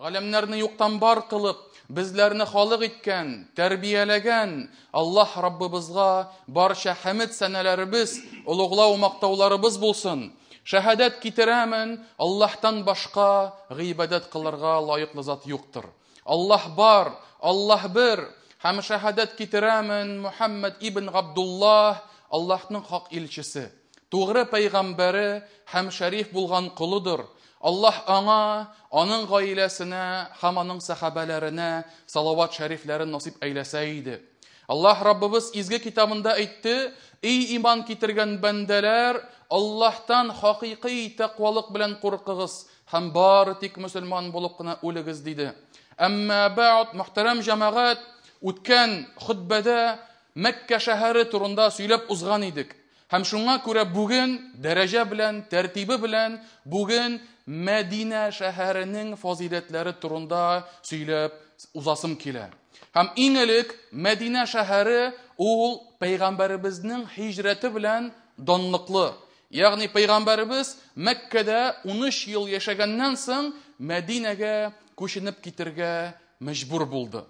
Галәмнәрне юктан бар кылып, безләрне халык иткән, тәрбияләгән Аллаһ Раббыбызга барча хәмд сәнәләребез, олуглау мактауларыбыз булсын. Шәһадәт китерәмен, Аллаһтан башка гыйбадәт кылырга лаеклы зат юктыр. Аллаһ бар, Аллаһ бер, һәм шәһадәт китерәмен Мухаммад ибн Габдуллаһ, Аллаһның хак илчесе, тугры пәйгамбәре һәм шәриф булган колыдыр. Аллаһ аңа, аның гаиләсенә һәм аның сәхабәләренә салават шәрифләрен насыйп әйләсә иде. Аллаһ Раббыбыз изге китабында әйтте: "Эй иман китергән бәндәләр, Аллаһтан хакыйкый тәкъвалык белән куркыгыз һәм бары тик мөселман булып кына үлегез", диде. Әмма бәгъд, мөхтәрәм җәмәгать, үткән хөтбәдә Мәккә шәһәре турында сөйләп узган идек. Һәм шуңа күрә бүген дәрәҗә белән, тәртибе белән бүген Мәдинә шәһәренең фазыйләтләре турында сөйләп узасым килә. Һәм иң элек Мәдинә шәһәре ул пәйгамбәребезнең һиҗрәте белән данлыклы. Ягъни пәйгамбәребез Мәккәдә 13 ел яшәгәннән соң Мәдинәгә күченеп китергә мәҗбүр булды.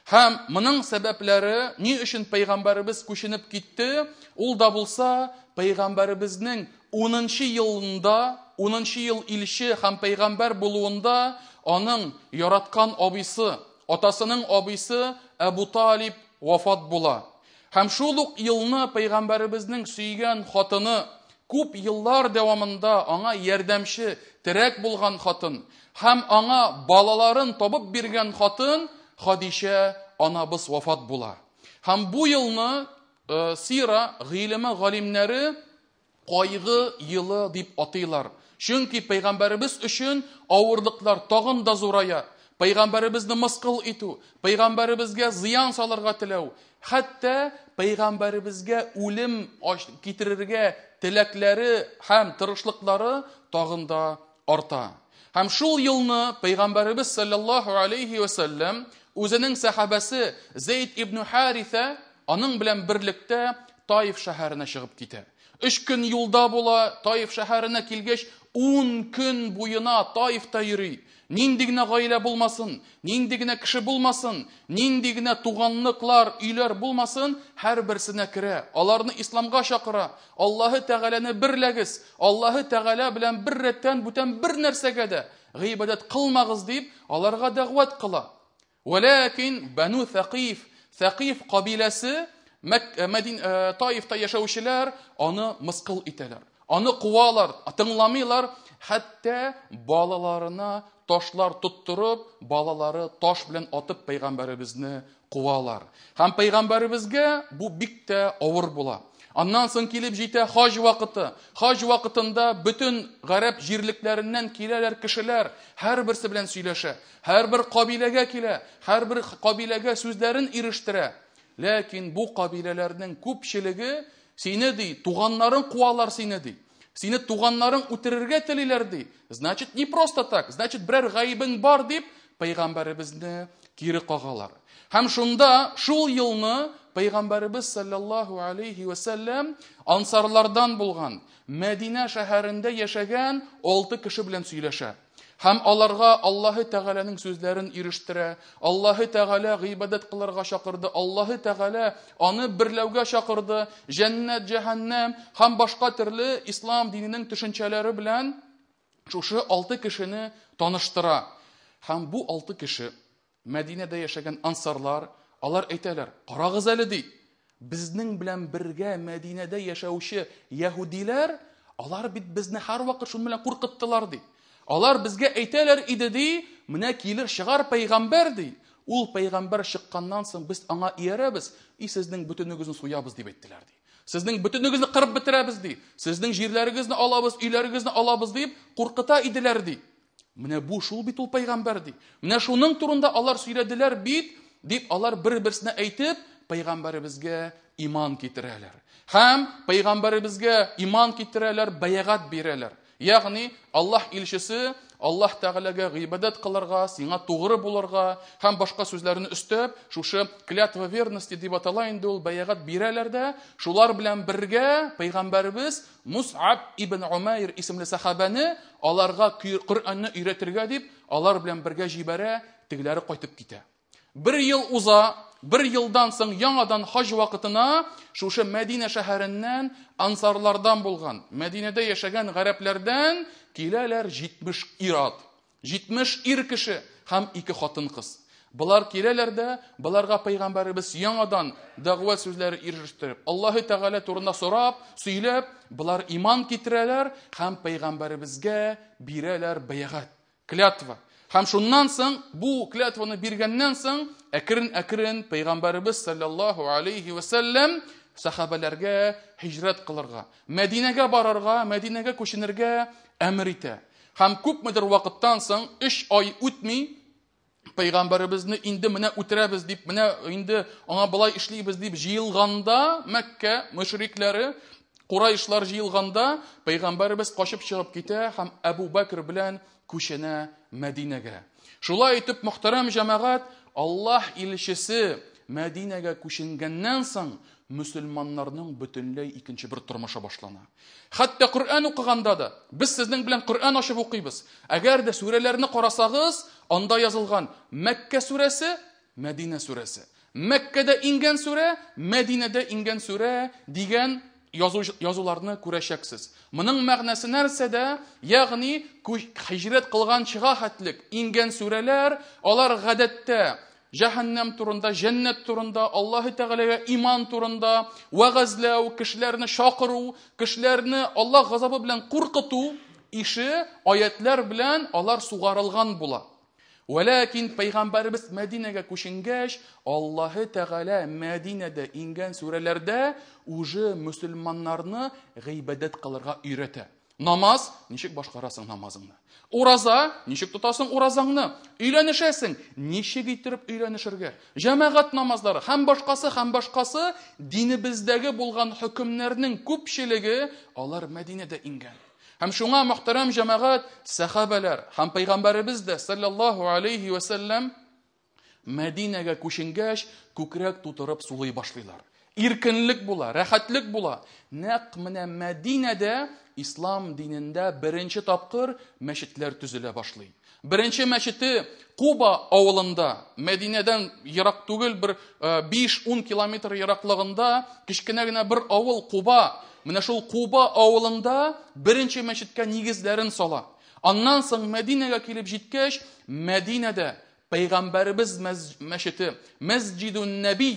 Һәм моның сәбәпләре, ни өчен пәйгамбәребез күченеп китте, ул да булса пәйгамбәребезнең 10 елында, 10 ел илче һәм пәйгамбәр булуында аның яраткан абыйсы, атасының абыйсы Әбу Талиб вафат була. Һәм шул ук елны пәйгамбәребезнең сөйгән хатыны, күп еллар дәвамында аңа ярдәмче, терәк булган хатын һәм аңа балаларын табып биргән хатын Хадичә анабыз вафат була. Һәм бу елны сира гыйлеме галимнәре кайгы елы дип атыйлар. Чөнки пәйгамбәребез өчен авырлыклар тагын да зурая. Пәйгамбәребезне мыскыл итү, пәйгамбәребезгә зыян салырга теләү, хәтта пәйгамбәребезгә үлем китерергә теләкләре һәм тырышлыклары тагын да арта. Һәм шул елны пәйгамбәребез саллаллаһу алейхи ва саллям үзенең сәхабәсе Зейд ибн Харисә аның белән берлектә Таиф шәһәренә чыгып китә. 3 көн юлда була, Таиф шәһәренә килгәч, 10 көн буена Таифта йөри. Нинди генә гаилә булмасын, нинди генә кеше булмасын, нинди генә туганлыклар, өйләр булмасын, һәрберсенә керә. Аларны исламга чакыра. Аллаһы Тәгаләне берләгез, Аллаһы Тәгалә белән бер рәттән бүтән бер нәрсәгә дә гыйбадәт кылмагыз дип, аларга дәгъват кыла. Вәләкин Бану Thaqif, Thaqif кабиләсе Мәдин Таифта яшәүчеләр аны мыскыл итәләр. Аны куалар, тыңламыйлар, хәтта балаларына ташлар тоттырып, балалары таш белән атып пәйгамбәребезне куалар. Һәм пәйгамбәребезгә бу бик тә авыр була. Аннан соң килеп җитә хаҗ вакыты. Хаҗ вакытында бөтен гарәп җирлекләреннән киләләр кешеләр, һәрберсе белән сөйләшә. Һәрбер кабиләгә килә, һәрбер кабиләгә сүзләрен ирештерә. Ләкин бу кабиләләрнең күпчелеге сине ди, туганнарың куалар сине ди. Сине туганнарың үтерергә телиләр ди. Значит, не просто так, значит, берәр гаебең бар дип пәйгамбәребезне кире кагалар. Һәм шунда шул елны пәйгамбәребез саллаллаһу алейхи ва саллям ансарлардан булган Мәдинә шәһәрендә яшәгән 6 кеше белән сөйләшә. Һәм аларга Аллаһы Тәгаләнең сүзләрен ирештерә. Аллаһы Тәгалә гыйбадәт кылырга чакырды. Аллаһы Тәгалә аны берләүгә чакырды. Җәннәт, җәһәннәм һәм башка төрле ислам диненең төшенчәләре белән шушы 6 кешене таныштыра. Һәм бу 6 кеше Мәдинәдә яшәгән ансарлар, алар әйтәләр: "Карагыз әле, ди, безнең белән бергә Мәдинәдә яшәүче яһүдиләр, алар бит безне һәрвакыт шуның белән куркыттылар, ди. Алар безгә әйтәләр иде, ди, менә килер чыгар пәйгамбәр, ди. Ул пәйгамбәр чыкканнан соң без аңа иярәбез, и сезнең бөтенегезне суябыз, дип әйттеләр, ди. Сезнең бөтенегезне кырып бетерәбез, ди. Сезнең җирләрегезне алабыз, өйләрегезне алабыз, дип куркыта иделәр, ди. Менә бу шул бит ул пәйгамбәр, ди. Менә шуның турында алар сөйләделәр бит, дип алар бер-берсенә әйтеп, пәйгамбәребезгә иман китерәләр. Һәм пәйгамбәребезгә иман китерәләр, бәягать бирәләр. Ягъни Аллаһ илчесе Аллаһ Тәгаләгә гыйбадәт кылырга, сиңа тугры булырга һәм башка сүзләрне өстәп, шушы клятва верности дип атала инде ул бәягать бирәләр дә, шулар белән бергә пәйгамбәребез Мус'аб ибн Умайр исемле сәхабәне аларга Коръәнне өйрәтергә дип, алар белән бергә җибәрә, тегеләре кайтып китә. Бер ел уза, бер елдан соң яңадан хаҗ вакытына шушы Мәдинә шәһәреннән ансарлардан булган, Мәдинәдә яшәгән гарәпләрдән киләләр 70 ир-ат, 70 ир кеше һәм 2 хатын-кыз. Болар киләләр дә, боларга пәйгамбәребез яңадан дәгъва сүзләре ирештереп, Аллаһы Тәгалә турында сорап, сөйләп, болар иман китерәләр һәм пәйгамбәребезгә бирәләр бәягать, клятва. Һәм шуннан соң, бу клятваны биргәннән соң, әкрен-әкрен пәйгамбәребез саллаллаһу алейхи ва саллям сахабәләргә һиҗрәт кылырга, Мәдинәгә барырга, Мәдинәгә күченергә әмер итә. Һәм күпмедер вакыттан соң, 3 ай үтми, пәйгамбәребезне инде менә үтерәбез дип, менә инде аңа болай эшлибез дип җыелганда, Мәккә мөшрикләре, Курайшлар җыелганда, пәйгамбәребез качып чыгып китә һәм Әбу Бәкр белән күченә Мәдинәгә. Шулай итеп, мөхтәрәм җәмәгать, Аллаһ илчесе Мәдинәгә күченгәннән соң, мөселманнарның бөтенләй икенче бер тормышы башлана. Хәтта Коръән укыганда да, без сезнең белән Коръән ачып укыйбыз. Әгәр дә сүрәләрне карасагыз, анда язылган Мәккә сүрәсе, Мәдинә сүрәсе. Мәккәдә иңгән сүрә, Мәдинәдә иңгән сүрә дигән язуларны күрәчәксез. Моның мәгънәсе нәрсәдә? Ягъни һиҗрәт кылганчыга хәтлек иңгән сүрәләр, алар гадәттә җәһәннәм турында, җәннәт турында, Аллаһы Тәгаләгә иман турында вәгазьләү, кешеләрне чакыру, кешеләрне Аллаһ газабы белән куркыту ише аятлар белән алар сугарылган була. Вәләкин пәйгамбәребез Мәдинәгә күченгәч, Аллаһы Тәгалә Мәдинәдә иңгән сүрәләрдә уже мөселманнарны гыйбадәт кылырга өйрәтә. Намаз, ничек башкарасың намазыңны? Ураза, ничек тотасың уразаңны? Өйләнешәсең, ничек иттереп өйләнешергә? Җәмәгать намазлары һәм башкасы, һәм башкасы динебездәге булган хөкемнәрнең күпчелеге алар Мәдинәдә иңгән. Һәм шуңа мөхтәрәм җәмәгать, сәхабәләр һәм пәйгамбәребез дә саллаллаһу алейхи ва саллям Мәдинәгә күченгәч, күкрәк тутырып сулый башлыйлар. Иркенлек була, рәхәтлек була. Нәкъ менә Мәдинәдә ислам динендә беренче тапкыр мәчетләр төзелә башлый. Беренче мәчете Куба авылында, Мәдинәдән ерак түгел, бер 5-10 километр ераклыгында кечкенә генә бер авыл Куба. Менә шул Куба авылында беренче мәчеткә нигезләрен сала. Аннан соң Мәдинәгә килеп җиткәч, Мәдинәдә Пәйгамбәребез мәчете, Мәсҗидун Нәби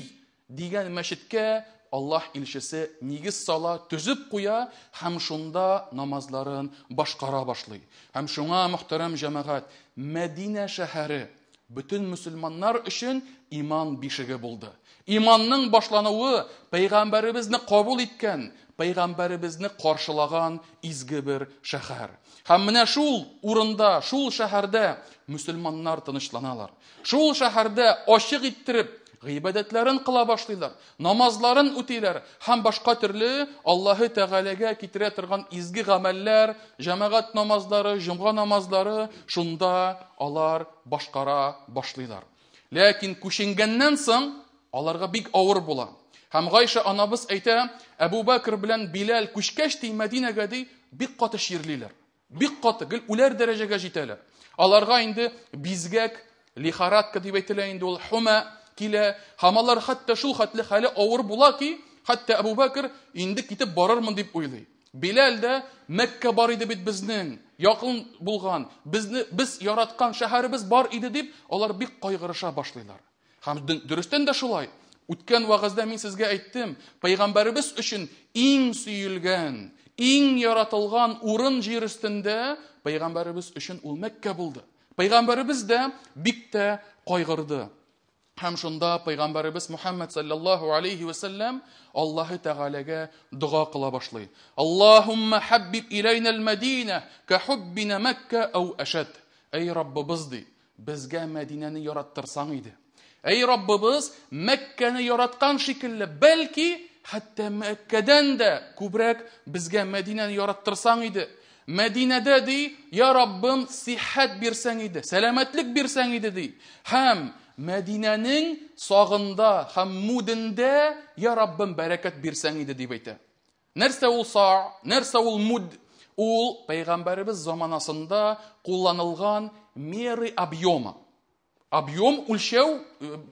дигән мәчеткә Аллаһ илчесе нигез сала, төзеп куя һәм шунда намазларын башкара башлый. Һәм шуңа, мөхтәрәм җәмәгать, Мәдинә шәһәре бөтен мөселманнар өчен иман бишеге булды. Иманның башлануы пәйгамбәребезне кабул иткән, пәйгамбәребезне каршылаган изге бер шәһәр. Һәм менә шул урында, шул шәһәрдә мөселманнар тынычланалар. Шул шәһәрдә ачык иттереп гыйбадәтләрен кыла башлыйлар, намазларын үтиләр һәм башка төрле Аллаһы Тәгаләгә китерә торган изге гамәлләр, җәмәгать намазлары, җомга намазлары шунда алар башкара башлыйлар. Ләкин күченгәннән соң аларга бик авыр була. Һәм Гайша анабыз әйтә, Әбу Бәкр белән Биләл күчкәч ди Мәдинәгә ди, бик каты чирлиләр. Бик каты, гел үләр дәрәҗәгә җитәләр. Аларга инде бизгәк, лихорадка дип әйтелә инде ул, хума килә. Һәм алар хәтта шул хәтле хәле авыр була ки, хәтта Әбу Бәкр инде китеп барырмын дип уйлый. Биләл дә Мәккә бар иде бит безнең, якын булган, безне без яраткан шәһәребез бар иде дип, алар бик кайгырыша башлыйлар. Һәм дөрестән дә шулай. Үткән вәгазьдә мин сезгә әйттем, пәйгамбәребез өчен иң сөелгән, иң яратылган урын җир өстендә пәйгамбәребез өчен ул Мәккә булды. Пәйгамбәребез дә бик тә кайгырды. Һәм шунда пәйгамбәребез Мухаммад саллаллаһу алейхи ва саллям Аллаһы Тәгаләгә дога кыла башлый. Аллаһумма хаббиб иләйнә әл-Мәдинә ка хуббина Мәккә ау ашад. Әй Раббыбыз ди, безгә Мәдинәне яраттырсаң иде. Әй Раббыбыз, Мәккәне яраткан шикелле, бәлки хәтта Мәккәдән дә күбрәк безгә Мәдинәне яраттырсаң иде. Мәдинәдә ди, я Раббым, сихәт бирсәң иде, сәламәтлек бирсәң иде ди. Һәм Мәдинәнең сагында һәм мудендә, я Раббым, бәрәкәт бирсәң иде дип әйтә. Нәрсә ул са, нәрсә ул муд? Ул пәйгамбәребез заманасында кулланылган меры объема. Объем үлчәү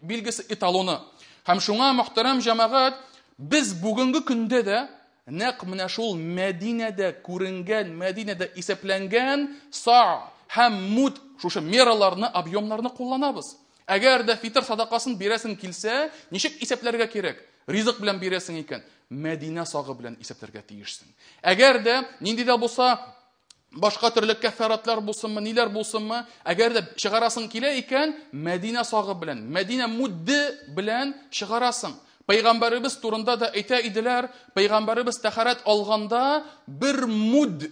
билгесе эталоны. Һәм шуңа, мөхтәрәм җәмәгать, без бүгенге көндә дә нәкъ менә шул Мәдинәдә күренгән, Мәдинәдә исәпләнгән са һәм муд шушы мераларны, объемнарны кулланабыз. Әгәр дә фитр садакасын бирәсең килсә, ничек исәпләргә кирәк? Ризык белән бирәсең икән, Мәдинә сагы белән исәпләргә тиешсең. Әгәр дә нинди дә булса башка төрле кәффаратлар булсынмы, ниләр булсынмы, әгәр дә чыгарасың килә икән, Мәдинә сагы белән, Мәдинә мудде белән чыгарасың. Пәйгамбәребез турында да әйтә иделәр, пәйгамбәребез тәһарәт алганда бер муд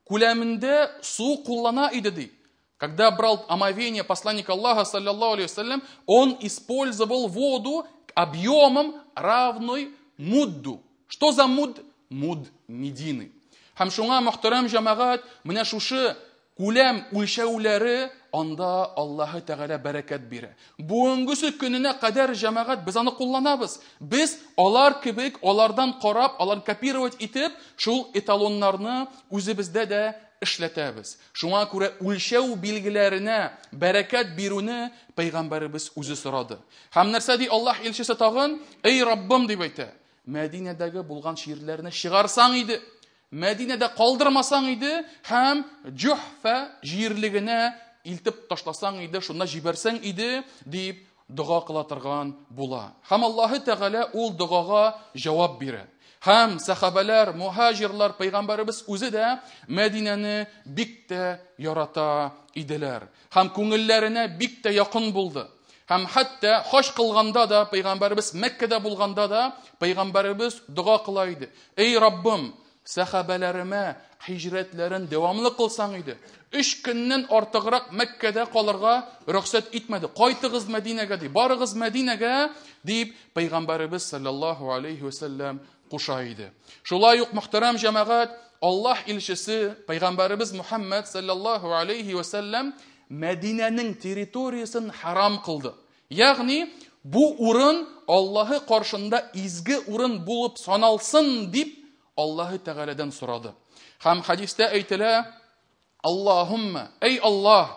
күләмендә су куллана иде ди. Когда брал омовение посланник Аллаха, саллаллаху алейхи вассалям, он использовал воду объемом равной мудду. Что за муд? Муд Медины. Һәм шуңа, мөхтәрәм җәмәгать, менә шушы күләм үлчәүләре анда Аллаһы Тәгалә бәрәкәт бирә. Бүгенгесе көненә кадәр, җәмәгать, без аны кулланабыз. Без алар кебек, алардан карап, алар копировать итеп, шул эталоннарны үзебездә дә эшләтәбез. Шуңа күрә үлчәү билгеләренә бәрәкәт бирүне пәйгамбәребез үзе сорады. Һәм нәрсә ди Аллаһ илчесе тагын? Эй Раббым дип әйтә. Мәдинәдәге булган чирләрне чыгарсаң иде, Мәдинәдә калдырмасаң иде һәм Җухфа җирлегенә илтеп ташласаң иде, шунда җибәрсәң иде дип дога кыла торган була. Һәм Аллаһы Тәгалә ул догага җавап бирә. Һәм сәхабәләр, муһаҗирлар, пәйгамбәребез үзе дә Мәдинәне бик тә ярата иделәр. Һәм күңелләренә бик тә якын булды. Һәм хәтта хаҗ кылганда да, пәйгамбәребез Мәккәдә булганда да, пәйгамбәребез дога кыла иде. Эй Раббым, сәхабәләремә һиҗрәтләрен дәвамлы кылсаң иде. 3 көннән артыграк Мәккәдә калырга рөхсәт итмәде. Кайтыгыз Мәдинәгә ди, барыгыз Мәдинәгә дип пәйгамбәребез саллаллаһу алейхи ва саллям куша иде. Шулай ук, мөхтәрәм җәмәгать, Аллаһ илчесе пәйгамбәребез Мухаммад саллаллаһу алейхи ва саллям Мәдинәнең территориясен харам кылды. Ягъни бу урын Аллаһы каршында изге урын булып саналсын дип Аллаһы Тәгаләдән сорады. Һәм хадистә әйтелә: Аллаһумма, эй Аллаһ,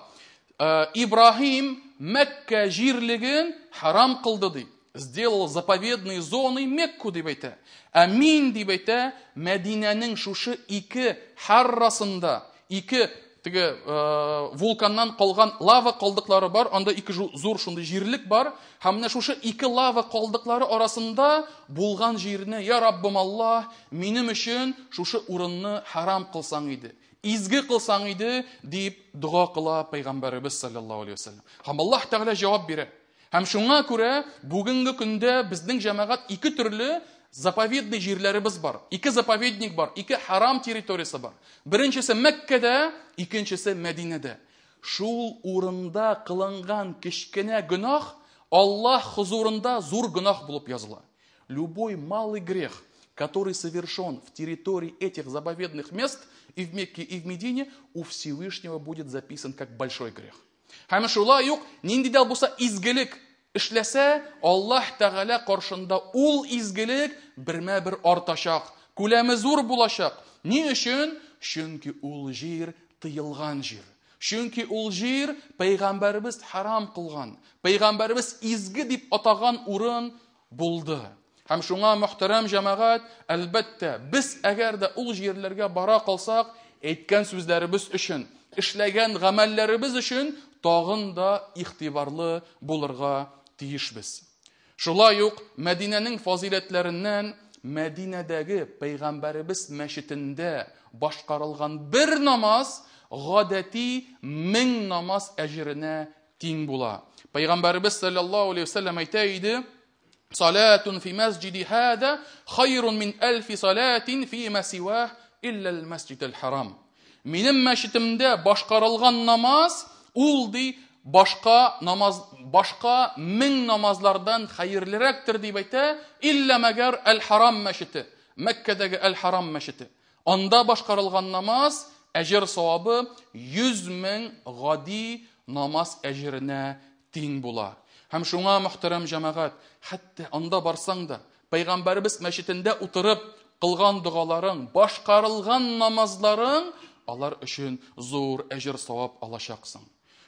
Ибраһим Мәккә җирлеген харам кылды ди. Сделал заповедной зоной Мекку дип әйтә. Ә мин дип әйтә, Мәдинәнең шушы ике харрасында, ике теге вулканнан калган лава калдыклары бар, анда ике зур шундый җирлек бар, һәм менә шушы ике лава калдыклары арасында булган җирне, я Раббым Аллаһ, минем өчен шушы урынны харам кылсаң иде, изге кылсаң иде, дип дога кыла пәйгамбәребез саллаллаһу алейхи вәсәлләм. Һәм Аллаһ Тәгалә җавап бирә. Һәм шуңа күрә бүгенге көндә безнең җәмәгать ике төрле заповедный җирләребез бар. Ике заповедник бар, ике харам территориясе бар. Беренчесе Мәккәдә, икенчесе Мәдинәдә. Шул урында кылынган кечкенә гөнаһ Аллаһ хозурында зур гөнаһ булып языла. Любой малый грех, который совершен в территории этих заповедных мест и в Мекке, и в Медине, у Всевышнего будет записан как большой грех. Һәм шулай ук нинди дә булса изгелек эшләсә, Аллаһ Тәгалә каршында ул изгелек бермә-бер артачак, күләме зур булачак. Ни өчен? Чөнки ул җир тыелган җир. Чөнки ул җир пәйгамбәребез харам кылган, пәйгамбәребез изге дип атаган урын булды. Һәм шуңа, мөхтәрәм җәмәгать, әлбәттә, без әгәр дә ул җирләргә бара калсак, әйткән сүзләребез өчен, эшләгән гамәлләребез өчен тагын да игътибарлы булырга тиешбез. Шулай ук Мәдинәнең фазиләтләреннән Мәдинәдәге пәйгамбәребез мәчетендә башкарылган бер намаз гадәти 1000 намаз әҗеренә тиң була. Пәйгамбәребез саллаллаһу алейхи вәсәлләм әйтә иде: Салатун фи масҗиди һада хайрун мин әлфи салатин фи ма сивах илля аль-масҗид аль-харам. Минем мәчетемдә башкарылган намаз ул ди башка намаз, башка 1000 намазлардан хәерлерәктер дип әйтә, илля мәгәр әл-Харам мәчете, Мәккәдәге әл-Харам мәчете. Анда башкарылган намаз әҗер савабы 100 мең гади намаз әҗеренә тиң була. Һәм шуңа, мөхтәрәм җәмәгать, хәтта анда барсаң да, Пәйгамбәребез мәчетендә утырып кылган догаларың, башкарылган намазларың, алар өчен зур әҗер савап алачаксың.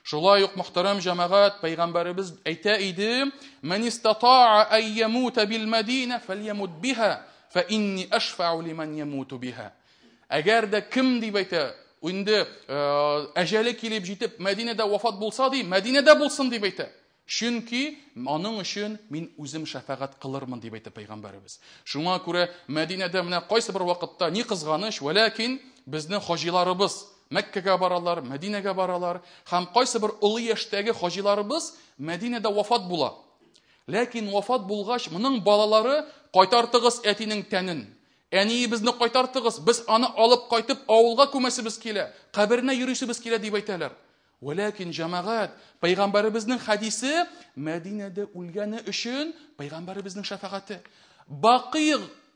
Шулай ук, мөхтәрәм җәмәгать, Пәйгамбәребез әйтә иде: "Мән истатаа ай ямута бил Мәдинә фәльямут биһа, фә инни ашфау лиман ямуту биһа." Әгәр дә кем дип әйтә, инде әҗәле килеп җитеп Мәдинәдә вафат булса ди, Мәдинәдә булсын дип әйтә. Чөнки аның өчен мин үзем шәфәгать кылырмын, дип әйтә Пәйгамбәребез. Шуңа күрә Мәдинәдә менә кайсы бер вакытта ни кызганыч, вәләкин безнең хаҗиларыбыз Мәккәгә баралар, Мәдинәгә баралар, һәм кайсы бер олы яшьтәге хаҗиларыбыз Мәдинәдә вафат була. Ләкин вафат булгач, моның балалары кайтартыгыз әтинең тәнен. Әниебезне кайтартыгыз, без аны алып кайтып авылга күмәсебез килә, каберенә йөрисебез килә дип әйтәләр. Вәләкин җәмәгать, пәйгамбәребезнең хәдисе Мәдинәдә үлгәне өчен пәйгамбәребезнең шәфәгате. Бакый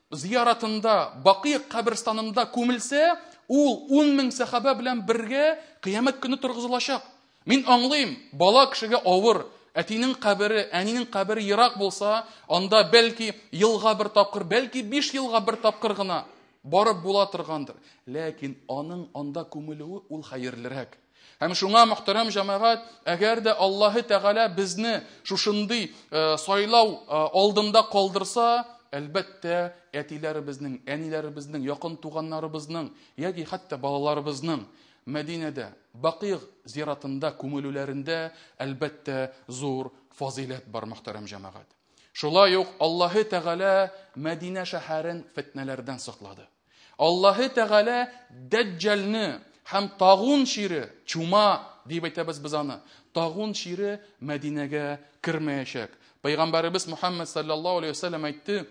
зияратында, Бакый каберстанында күмелсә, ул 10 мең сәхабә белән бергә кыямәт көне торгызылачак. Мин аңлыйм, бала кешегә авыр, әтинең кабере, әнинең кабере ерак булса, анда бәлки елга бер тапкыр, бәлки 5 елга бер тапкыр гына барып була торгандыр. Ләкин аның анда күмелүе ул хәерлерәк. Һәм шуңа, мөхтәрәм җәмәгать, әгәр дә Аллаһы Тәгалә безне шушындый сайлау алдында калдырса, әлбәттә, әтиләребезнең, әниләребезнең, якын туганнарыбызның яки хәтта балаларыбызның Мәдинәдә, Бакыйг зиратында күмелүләрендә, әлбәттә, зур фазыйләт бар, мөхтәрәм җәмәгать. Шулай ук Аллаһы Тәгалә Мәдинә шәһәрен фетнәләрдән саклады. Аллаһы Тәгалә Дәҗҗалны һәм тагун чире, чума дип әйтәбез без аны, тагун чире Мәдинәгә кермәячәк. Пәйгамбәребез Мухаммад саллаллаһу алейһи вәсәлләм әйтте,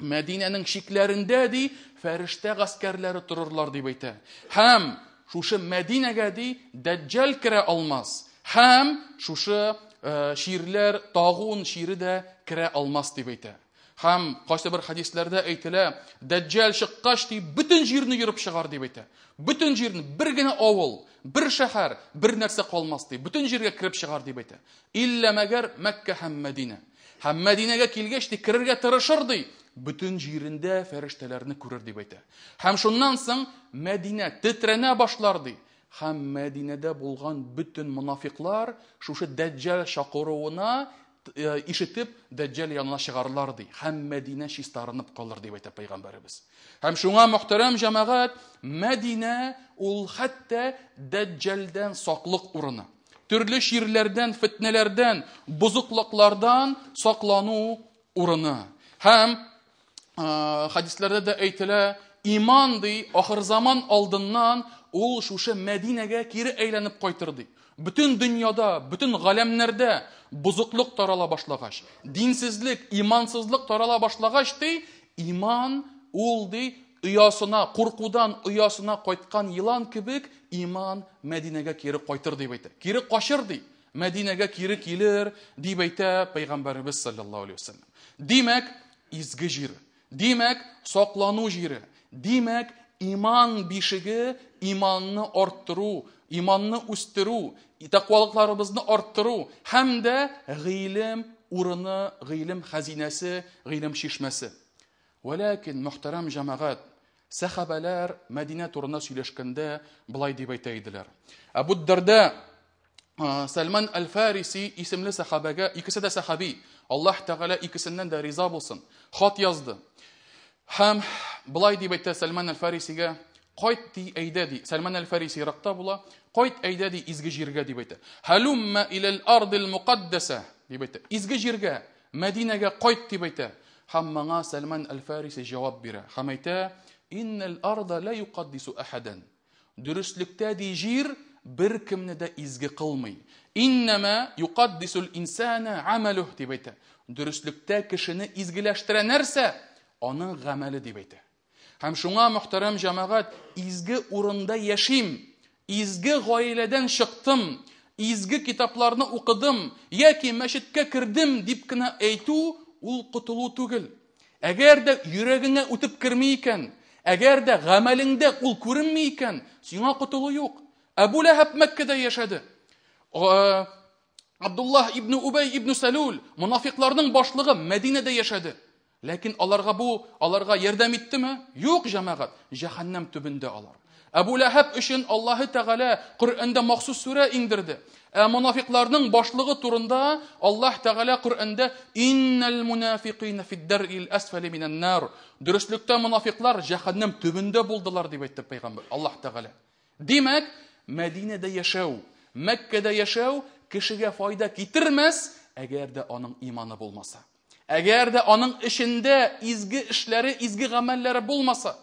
Мәдинәнең чикләрендә ди, фәрештә гаскәрләре торырлар дип әйтә. Һәм шушы Мәдинәгә ди, Дәҗҗал керә алмас. Һәм шушы чирләр, тагун чире дә керә алмас дип әйтә. Һәм кайсы бер хәдисләрдә әйтелә, Дәҗҗал чыккач ди, бөтен җирне йөреп чыгар дип әйтә. Бөтен җирне, бер генә авыл, бер шәһәр, бер нәрсә калмас ди. Бөтен җиргә кереп чыгар дип әйтә. Иллә мәгәр Мәккә һәм Мәдинә. Һәм Мәдинәгә килгәч ди, керергә тырышыр ди. Бөтен җирендә фәрештәләрне күрер дип әйтә. Һәм шуннан соң Мәдинә тетрәнә башлар ди. Һәм Мәдинәдә булган бөтен монафиклар шушы Дәҗҗал чакыруына ишетеп, Дәҗҗал янына чыгарлар ди. Һәм Мәдинә чистарынып калыр дип әйтә пәйгамбәребез. Һәм шуңа, мөхтәрәм җәмәгать, Мәдинә ул хәтта Дәҗҗалдән саклык урыны. Төрле чирләрдән, фетнәләрдән, бозыклыклардан саклану урыны. Һәм хәдисләрдә дә әйтелә, иман ди, ахыр заман алдыннан ул шушы Мәдинәгә кире әйләнеп кайтыр ди. Бөтен дөньяда, бөтен галәмнәрдә бозыклык тарала башлагач, динсезлек, имансызлык тарала башлагач ди, иман ул ди, оясына, куркудан оясына кайткан елан кебек иман Мәдинәгә кире кайтыр дип әйтә. Кире качыр ди, Мәдинәгә кире килер дип әйтә Пәйгамбәребез саллаллаһу алейһи вәсәлләм. Димәк, изге җир, димәк, саклану җире, димәк, иман бишеге, иманны арттыру, иманны үстерү, тәкъвалыкларыбызны арттыру һәм дә гыйлем урыны, гыйлем хәзинәсе, гыйлем чишмәсе. Вәләкин, мөхтәрәм җәмәгать, сәхабәләр Мәдинә турында сөйләшкәндә болай дип әйтә иделәр. Әбу Дәрдә Сәлман әл-Фариси исемле сәхабәгә, икесе дә сәхаби, Аллаһ Тәгалә икесеннән дә риза булсын, хат язды. Һәм болай дип әйтә Сәлман әл-Фарисигә, кайт ди, әйдә ди. Сәлман әл-Фариси Иракта була, кайт әйдә ди изге җиргә дип әйтә. Халумма иләл ардил мукаддаса дип әйтә. Изге җиргә, Мәдинәгә кайт дип әйтә. Һәм моңа Сәлман әл-Фариси җавап бирә. Һәм әйтә: Иннал арда ла юкаддису ахадан. Дөреслектә ди җир беркемне дә изге кылмый. Иннәмә юкаддисул инсана амалух дип әйтә. Дөреслектә кешене изгеләштерә нәрсә? Аның гамәле дип әйтә. Һәм шуңа, мөхтәрәм җәмәгать, изге урында яшим, изге гаиләдән чыктым, изге китапларны укыдым яки мәчеткә кердем дип кенә әйтү ул котылу түгел. Әгәр дә йөрәгеңә үтеп керми икән, Әгәр дә гамәлеңдә ул күренми икән, сиңа котылу юк. Әбу Ләһәб Мәккәдә яшәде. Абдуллаһ ибн Убай ибн Салул, мунафикларның башлыгы, Мәдинәдә яшәде. Ләкин аларга бу, аларга ярдәм иттеме? Юк, җәмәгать, җәһәннәм төбендә алар. Әбу Ләһәб өчен Аллаһы Тәгалә Коръәндә махсус сүрә иңдерде. Ә мунафикларның башлыгы турында Аллаһ Тәгалә Коръәндә иннал мунафикина фид-дарил асфали минан нар. Дөреслектә мунафиклар җәһәннәм төбендә булдылар дип әйтте пәйгамбәр Аллаһ Тәгалә. Димәк, Мәдинәдә яшәү, Мәккәдә яшәү кешегә файда китермәс, әгәр дә аның иманы булмаса. Әгәр дә аның эчендә изге эшләре, изге гамәлләре булмаса.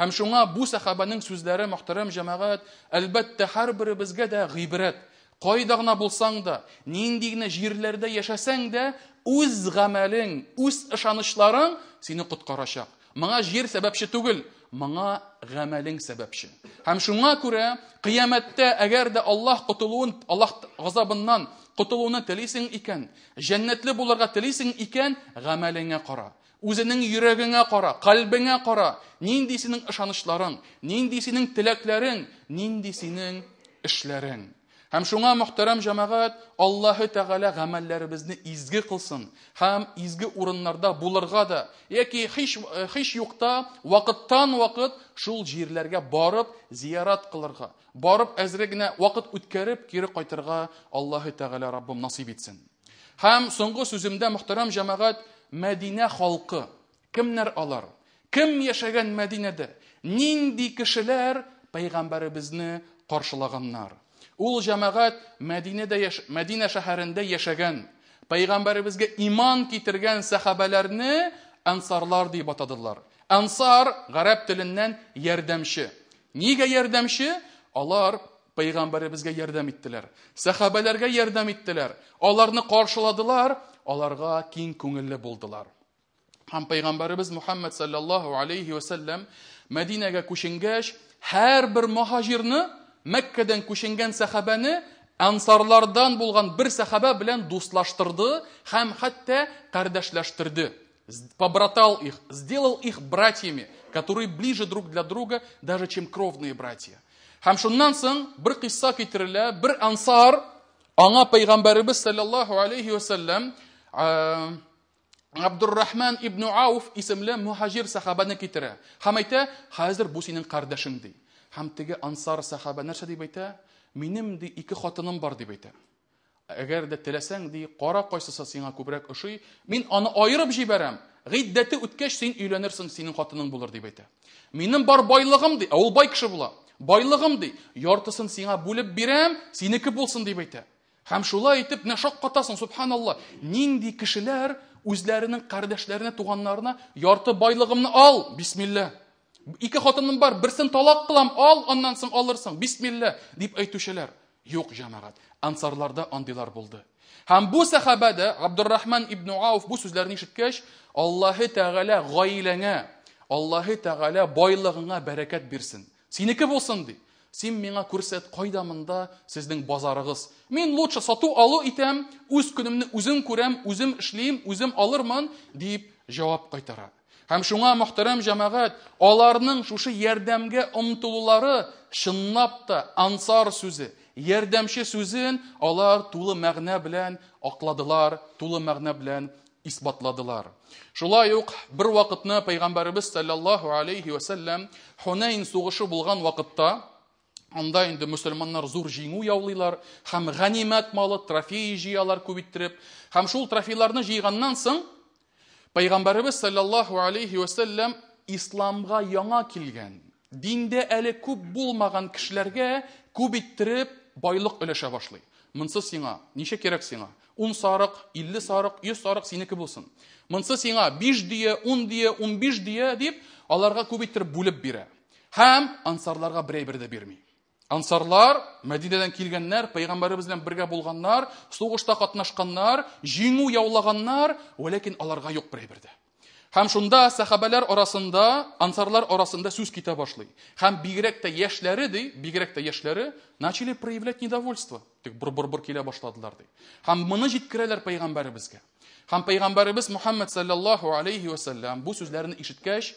Һәм шуңа бу сәхабәнең сүзләре, мөхтәрәм җәмәгать, әлбәттә, һәрберебезгә дә гыйбрәт. Кайда гына булсаң да, нинди генә җирләрдә яшәсәң дә, үз гамәлең, үз ышанычларың сине коткарачак. Моңа җир сәбәпче түгел, моңа гамәлең сәбәпче. Һәм шуңа күрә кыямәттә әгәр дә Аллаһ котылуын, Аллаһ газабыннан котылуны телисең икән, җәннәтле булырга телисең икән, гамәлеңә кара. Үзенең йөрәгеңә кара, кальбеңә кара. Нинди синең ышанычларың, нинди синең теләкләрең, нинди синең эшләрең. Һәм шуңа, мөхтәрәм җәмәгать, Аллаһы Тәгалә гамәлләребезне изге кылсын һәм изге урыннарда булырга да, яки һич, һич юкта вакыттан вакыт шул җирләргә барып зиярат кылырга, барып әзрәк генә вакыт үткәреп кире кайтырга Аллаһы Тәгалә Раббым насыйп итсен. Һәм соңгы сүземдә, мөхтәрәм җәмәгать, Мәдинә халкы. Кемнәр алар? Кем яшәгән Мәдинәдә? Нинди кешеләр пәйгамбәребезне каршылаганнар? Ул җәмәгать Мәдинәдә яш... Мәдинә шәһәрендә яшәгән, пәйгамбәребезгә иман китергән сәхабәләрне ансарлар дип атадылар. Ансар гарәп теленнән ярдәмче. Нигә ярдәмче? Алар пәйгамбәребезгә ярдәм иттеләр. Сәхабәләргә ярдәм иттеләр. Аларны каршыладылар, аларга киң күңелле булдылар. Һәм пәйгамбәребез Мухаммад саллаллаһу алейхи ва саллям Мәдинәгә күченгәч, һәрбер муһаҗирны, Мәккәдән күченгән сәхабәне ансарлардан булган бер сәхабә белән дуслаштырды һәм хәтта кардәшләштерде. Побратал их, сделал их братьями, которые ближе друг для друга, даже чем кровные братья. Һәм шуннан соң бер кыйсса китерелә, бер ансар аңа пәйгамбәребез саллаллаһу алейхи ва саллям Абдуррахман ибн Ауф исемле мухаҗир сахабаны китерә. Һәм әйтә, хәзер бу синең кардәшең ди. Һәм теге ансар сахаба нәрсә дип әйтә? Минем ди ике хатыным бар дип әйтә. Әгәр дә теләсәң ди, кара кайсысы сиңа күбрәк ошый, мин аны аерып җибәрәм. Гыйддәте үткәч син өйләнерсең, синең хатының булыр дип әйтә. Минем бар байлыгым ди, ә ул бай кеше була. Байлыгым ди, яртысын сиңа бүлеп бирәм, синеке булсын дип әйтә. Һәм шулай итеп, менә шаккатасың, субханалла, нинди кешеләр үзләренең кардәшләренә, туганнарына ярты байлыгымны ал, бисмилла. Ике хатыным бар, берсен талак кылам, ал, аннан соң алырсың, бисмилла, дип әйтүчеләр. Юк, җәмәгать, ансарларда андыйлар булды. Һәм бу сәхабә дә, Абдуррахман ибн Ауф бу сүзләрне ишеткәч, Аллаһы Тәгалә гаиләңә, Аллаһы Тәгалә байлыгыңа бәрәкәт бирсен. Синеке булсын, ди. Син миңа күрсәт, кайда монда сезнең базарыгыз? Мин лучше сату алу итәм, үз көнемне үзем күрәм, үзем эшлим, үзем алырмын, дип җавап кайтара. Һәм шуңа, мөхтәрәм җәмәгать, аларның шушы ярдәмгә омтылулары чынлап та ансар сүзе, ярдәмче сүзен алар тулы мәгънә белән акладылар, тулы мәгънә белән исбатладылар. Шулай ук бер вакытны пәйгамбәребез саллаллаһу алейхи ва саллям Хунайн сугышы булган вакытта, анда инде мөселманнар зур җиңү яулыйлар һәм ганимәт малы, трофей җыялар күп иттереп. Һәм шул трофейларны җыйганнан соң пәйгамбәребез саллаллаһу алейхи ва саллям исламга яңа килгән, диндә әле күп булмаган кешеләргә күп иттереп байлык өләшә башлый. Монсы сиңа, ничә кирәк сиңа? 10 сарык, 50 сарык, 100 сарык синеке булсын. Монсы сиңа 5 дөя, 10 дөя, 15 дөя дип, аларга күп иттереп бүлеп бирә. Һәм ансарларга берәй бер дә бирми. Ансарлар Мәдинәдән килгәннәр, пәйгамбәребез белән бергә булганнар, сугышта катнашканнар, җиңү яулаганнар, вәләкин аларга юк берәй бер дә. Һәм шунда сәхабәләр арасында, ансарлар арасында сүз китә башлый. Һәм бигрәк тә яшьләре ди, бигрәк тә яшьләре начали проявлять недовольство. Тик бор-бор-бор килә башладылар ди. Һәм моны җиткерәләр пәйгамбәребезгә. Һәм пәйгамбәребез Мухаммад саллаллаһу алейхи ва саллям бу сүзләрне ишеткәч,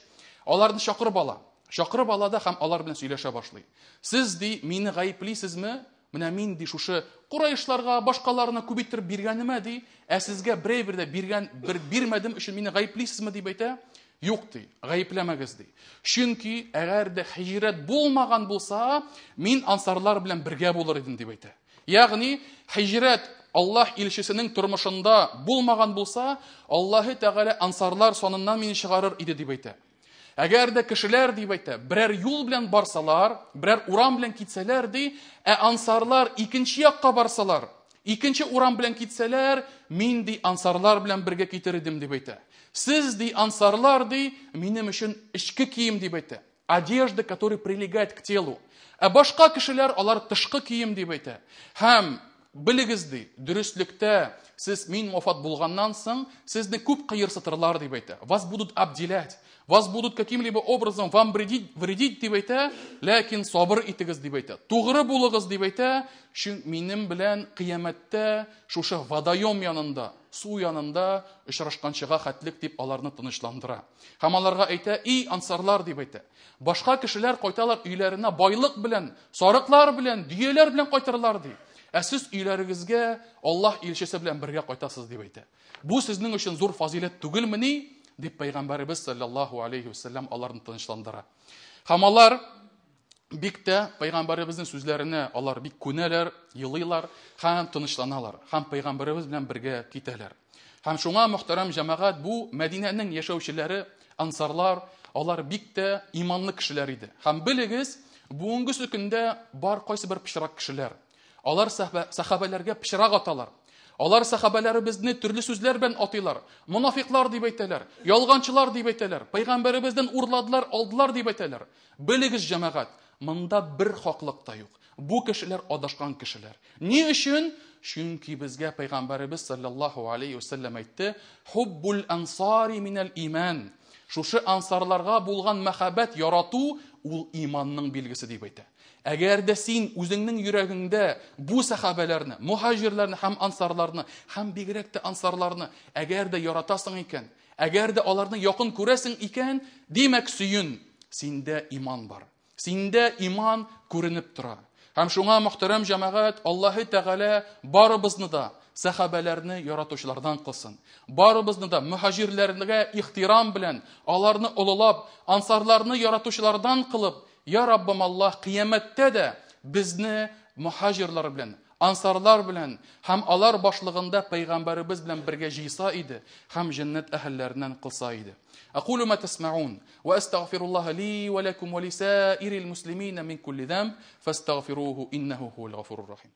аларны чакырып ала. Чакырып ала да һәм алар белән сөйләшә башлый. Сез, ди, мине гаеплисезме? Менә мин, ди, шушы Курайшларга, башкаларына күп иттереп биргәнемә, ди, ә сезгә берәй бер дә биргән, бер бирмәдем өчен мине гаеплисезме, дип әйтә. Юк, ди, гаепләмәгез, ди. Чөнки әгәр дә һиҗрәт булмаган булса, мин ансарлар белән бергә булыр идем, дип әйтә. Ягъни һиҗрәт Аллаһ илчесенең тормышында булмаган булса, Аллаһы Тәгалә ансарлар саныннан мине чыгарыр иде, дип әйтә. Әгәр дә кешеләр, дип әйтә, берәр юл белән барсалар, берәр урам белән китсәләр, ди, ә ансарлар икенче якка барсалар, икенче урам белән китсәләр, мин, ди, ансарлар белән бергә китер идем, дип әйтә. Сез, ди, ансарлар, ди, минем өчен эчке кием, дип әйтә. Одежда, которая прилегает к телу. Ә башка кешеләр алар тышкы кием дип әйтә. Һәм белегез ди, дөреслектә сез мин вафат булганнан соң сезне күп кыерсытырлар дип әйтә. Вас будут обделять, вас будут каким-либо образом вам вредить, вредить дип әйтә, ләкин сабыр итегез дип әйтә. Тугры булыгыз дип әйтә, чөнки минем белән кыямәттә шушы водоем янында, су янында очрашканчыга хәтлек дип аларны тынычландыра. Һәм аларга әйтә, и ансарлар дип әйтә. Башка кешеләр кайталар өйләренә байлык белән, сарыклар белән, дөяләр белән кайтырлар ди. Ә сез өйләрегезгә Аллаһ илчесе белән бергә кайтасыз дип әйтә. Бу сезнең өчен зур фазиләт түгелмени? Дип пәйгамбәребез саллаллаһу алейхи вәсәлләм аларны тынычландыра. Һәм алар бик тә пәйгамбәребезнең сүзләренә алар бик күнәләр, елыйлар һәм тынычланалар. Һәм пәйгамбәребез белән бергә китәләр. Һәм шуңа, мөхтәрәм җәмәгать, бу Мәдинәнең яшәүчеләре, ансарлар, алар бик тә иманлы кешеләр иде. Һәм белегез, бүгенге көндә бар кайсы бер пычрак кешеләр. Алар сәхабәләргә пычрак аталар. Алар сәхабәләребезне төрле сүзләр белән атыйлар. Монафиклар дип әйтәләр, ялганчылар дип әйтәләр, пәйгамбәребездән урладылар, алдылар дип әйтәләр. Белегез, җәмәгать, монда бер хаклык та юк. Бу кешеләр адашкан кешеләр. Ни өчен? Чөнки безгә пәйгамбәребез саллаллаһу алейхи вәсәлләм әйтте: "Хуббул ансари минәл иман". Шушы ансарларга булган мәхәббәт, ярату ул иманның билгесе дип әйтә. Әгәр дә син үзеңнең йөрәгеңдә бу сәхабәләрне, муһаҗирләрне һәм ансарларны, һәм бигрәк тә ансарларны, әгәр дә яратасың икән, әгәр дә аларны якын күрәсең икән, димәк, сөен, синдә иман бар. Синдә иман күренеп тора. Һәм шуңа, мөхтәрәм җәмәгать, Аллаһы Тәгалә барыбызны да сәхабәләрне яратучылардан кылсын. Барыбызны да мөһаҗирләргә ихтирам белән, аларны олылап, ансарларны яратучылардан кылып, я Раббым Аллаһ, кыямәттә дә безне мөһаҗирлар белән, ансарлар белән һәм алар башлыгында пәйгамбәребез белән бергә җыйса иде һәм җәннәт әһелләреннән кылса иде. Акулу ма тасмаун ва астагфируллаһа ли ва лакум ва лисаирил муслимина мин кулли замб фастагфируһу иннаху хуал гафурур рахим.